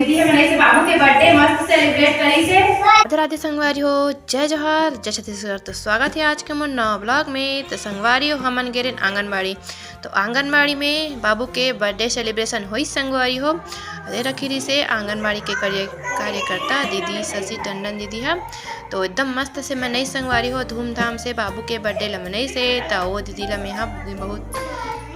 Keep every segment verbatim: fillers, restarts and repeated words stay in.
ये मनाइस हे बाबू के birthday, मस्त celebrate करिस हे। राधे राधे संगवारी हो, जय जोहार, जय छत्तीसगढ़। तो स्वागत हे आज के मोर नवा vlog में। तो संगवारी हो, हमन गे रहेन आंगनबाड़ी। तो आंगनबाड़ी में बाबू के birthday celebration होइस संगवारी हो। अरे रखी रहिस हे आंगनबाड़ी के कार्य-, कार्यकर्ता दीदी शशि टंडन दीदी ह। तो एकदम मस्त से मनाइस संगवारी हो, धूमधाम से बाबू के birthday ल मनाइस हे। त वो दीदी ल मेहा बहुत,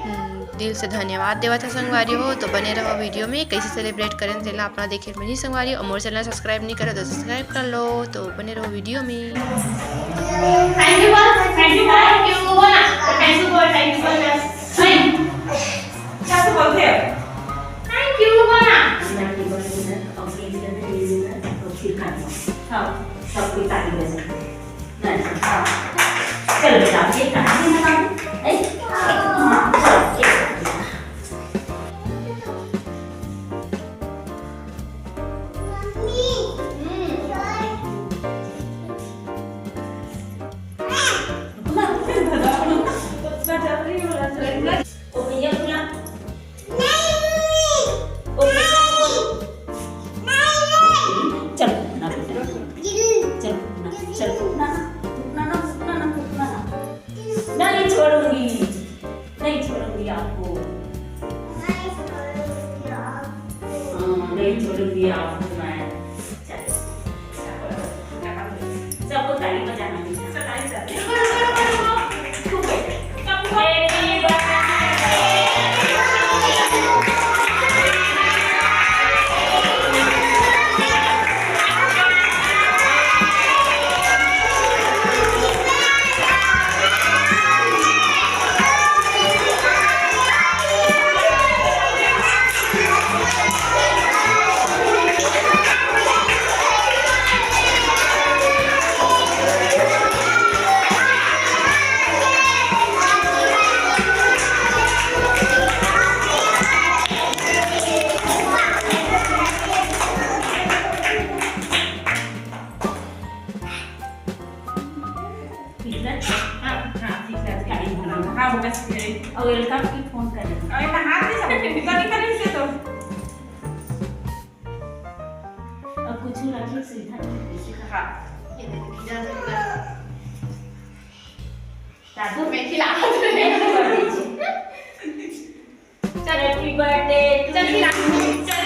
हम्म, दिल से धन्यवाद देवत हे संगवारी हो। तो बने रहो video में, कैसे celebrate करेन तेला अपना देखे मिली संगवारी हो। और मोर channel subscribe नहीं करे तो subscribe कर लो। तो बने रहो video में। Thank you बोल, thank you बोल, thank you बोल, thank you बोल, thank you बोल। नहीं, क्या तो बोलते हो? Thank you बोल ना। हाँ, सबको ताली बजाओ। चलो बेटा, ये कहाँ से लगा दो? ए? हाँ, चलो, ये कहाँ से लगा? ओ भैया, बोला। चल, उठना बेटा। चल, उठना। चल, उठना ना। उठना ना, उठना ना, उठना ना। नहीं छोड़ूंगी। नहीं छोड़ूंगी आपको। हाँ, नहीं छोड़ूंगी आपको मैं। चल। सबको ताली बजाना है। ठीक है? हाँ, हाँ, ठीक है, ठीक है। हाँ, वो बस ठीक है। और welcome की फोन कर लेना। अरे, मैं हाथ नहीं समझ रही, गलती कर रही से तो। अब कुछ रखिए, सीधा। हाँ। ये देखो, इधर से पूरा। दादू, मैं खिला। मैं खिला दीजिए। चल, happy birthday to you। चल, खिला। चल,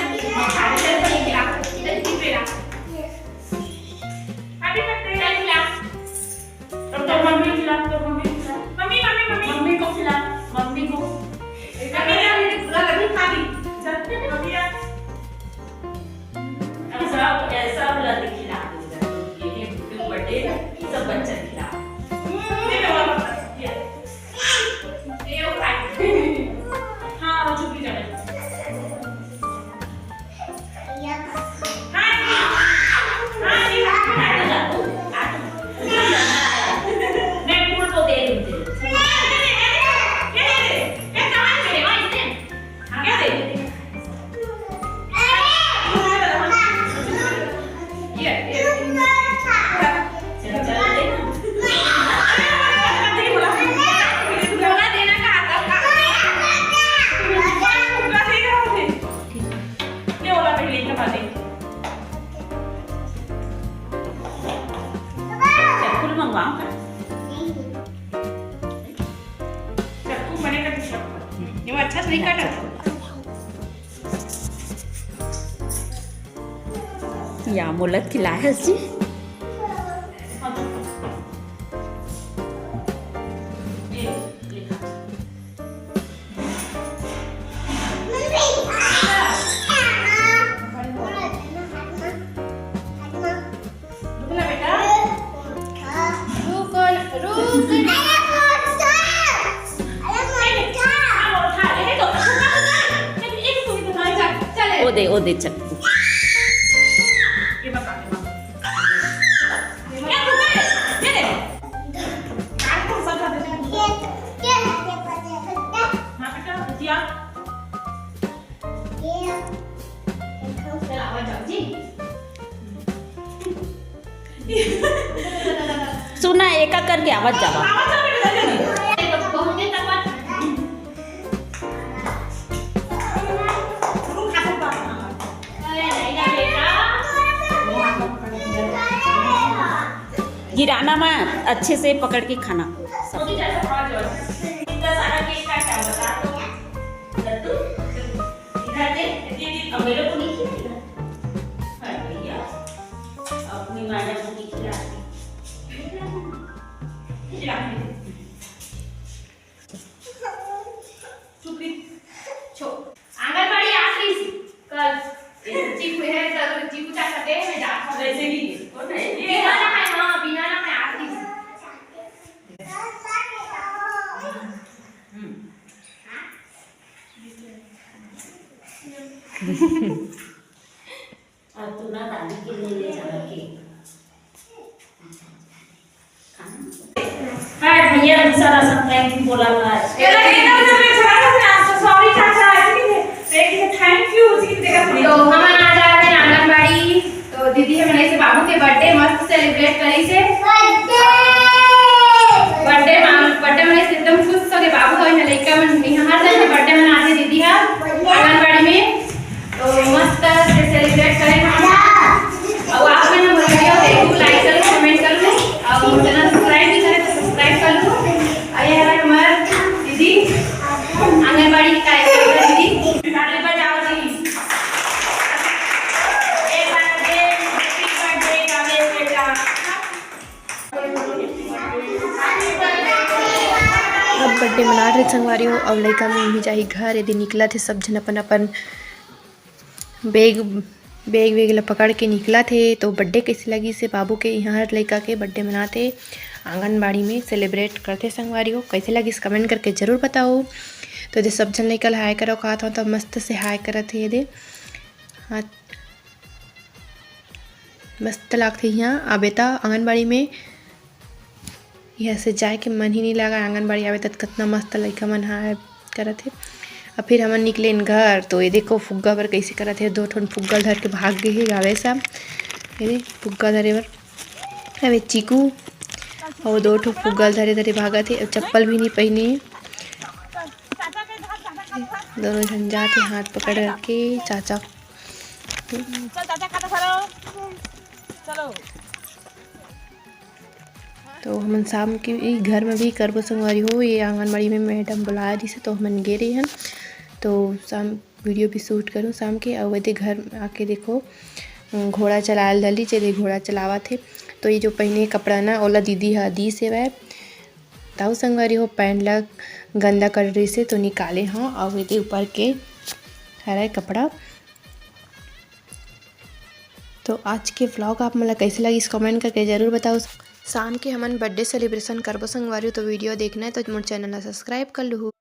खिला। चल, खिला। चल, खिला। Happy birthday। चल, खिला। अब तो मम्मी खिला, तो मम्मी खिला। Mummy, mummy, mummy. मम्मी को खिला, मम्मी को। मम्मी, मम्मी, पूरा लड्डू खा ली। चल, मम्मी आ। अब सब, सब लड्डू खिला दो। ये, ये birthday सब बच्चा खिला। ये वाला ये। ये उठा। हाँ, वो चुप ही जाने। हाँ, हाँ, हाँ, हाँ, हाँ। मैं फूल को दे दूँ तेरे। ये दे, ये दे, ये दे। ये कहाँ से है? हाँ, ये दे। चक्कू मंगवाऊं क्या? चक्कू बनेगा तो चक्कू। ये वो अच्छा से नहीं काटा। या मोला खिलायस जी। रुकना बेटा। रुक, रुक। अरे, वो उठा, अरे, तो, चल, चल, चल। ओ दे, ओ दे, चल। ये बता, ये बता। ये रुक, ये दे। काट को सब खा दे। हाँ, बेटा, भुजिया। चल, आवा जाओ जी। सुना, एक एक करके आवा जावा। आवा जाओ बेटा, जल्दी। बहुत देर तक बात। रुक, आ, रुक, आ। अरे, नहीं, नहीं। गिराना मत, अच्छे से पकड़ के खाना। इतना सारा केक काटा, बता तो। लड्डू, इधर दे, दे, दे, अब मेरे को नहीं खिलाएगा। हाँ, भैया, अपनी मैडम को नहीं खिलाती। खिला। चुप रही। छो। आंगनबाड़ी आखिरी से। कल। ये चीकू है, जरूर चीकू चाचा दे, मैं जाता हूँ। वैसे भी। कौन है? ये वाला है, हाँ, बिना ना मैं आखिरी से। हम्म। अब तू ना दादी के लिए ले जाना केक। हाँ, भैया, दूसरा सब thank you बोला था। ये लगे ना, मैं छोड़ा था ना, तो sorry चाचा, ऐसे नहीं थे। Thank you, उसी की जगह पे। तो हमन आज आए थे आंगनबाड़ी, तो दीदी हमन ऐसे बाबू के birthday मस्त celebrate करी से। Birthday मा-, birthday में एकदम खुश हो गए बाबू, और यहाँ लइका मन, यहाँ हर साल के birthday मनाते दीदी हा आंगनबाड़ी में। तो मस्त से celebrate करें हम। और आप मन हमर video देखू, like करू, comment करू, और channel subscribe नहीं करे तो subscribe कर लू। और ये हमारे हमार दीदी, आंगनबाड़ी की कार्यकर्ता दीदी। ताली बजाओ जी। एक बार again, happy birthday काव्य बेटा। अब birthday मना रहे संगवारी हो, अब लइका मन भी जाही घर, एदे निकलत हे सब झन अपन अपन bag, bag वैग ला पकड़ के निकलत हे। तो birthday कैसे लगिस हे बाबू के? यहाँ हर लइका के birthday मनात हे, आंगनबाड़ी में celebrate करथे संगवारी हो। कैसे लगिस comment करके जरूर बताओ। तो एदे सब झन लइका ला hi करो कहत हव, तो मस्त से hi करत हे एदे। हाँ, मस्त लागथे इहाँ आबे त आंगनबाड़ी में। इहाँ से जाए के मन ही नहीं लगा, आंगनबाड़ी आबे त कतना मस्त लइका मन ह करत हे। अब फिर हमन निकलेन घर, तो ये देखो फुग्गा बर कैसे करत हे, दो ठन फुग्गा धर के भाग गे हे गावे सब। ये दे फुग्गा धरे बर, अबे चीकू, अउ दो ठो फुग्गा धरे धरे भागत हे, अउ चप्पल भी नहीं पहिने हे। दोनों झन जात हे हाथ पकड़ के चाचा। चल, चाचा, खाता धरो। चलो। तो हमन शाम के ई घर में भी करबो संगवारी हो, ये आंगनबाड़ी में मैडम बुलाए दिस हे, तो हमन गे रहे हन। तो शाम video भी shoot करूँ शाम के, अउ एदे घर आके देखो, घोड़ा चलाए ल धर लिस, एदे घोड़ा चलावत हे। तो ये जो पहिने कपड़ा ना, ओला दीदी ह दिस हेवय। ताऊ संगवारी हो, pant ला गंदा कर रहिस हे, तो निकाले हव, अउ एदे ऊपर के हरय कपड़ा। तो आज के vlog आप मन ला कैसे लगिस, comment करके जरूर बताओ। शाम के हमन birthday celebration करबो संगवारी हो, तो video देखना है तो मोर channel ला subscribe कर लूहू।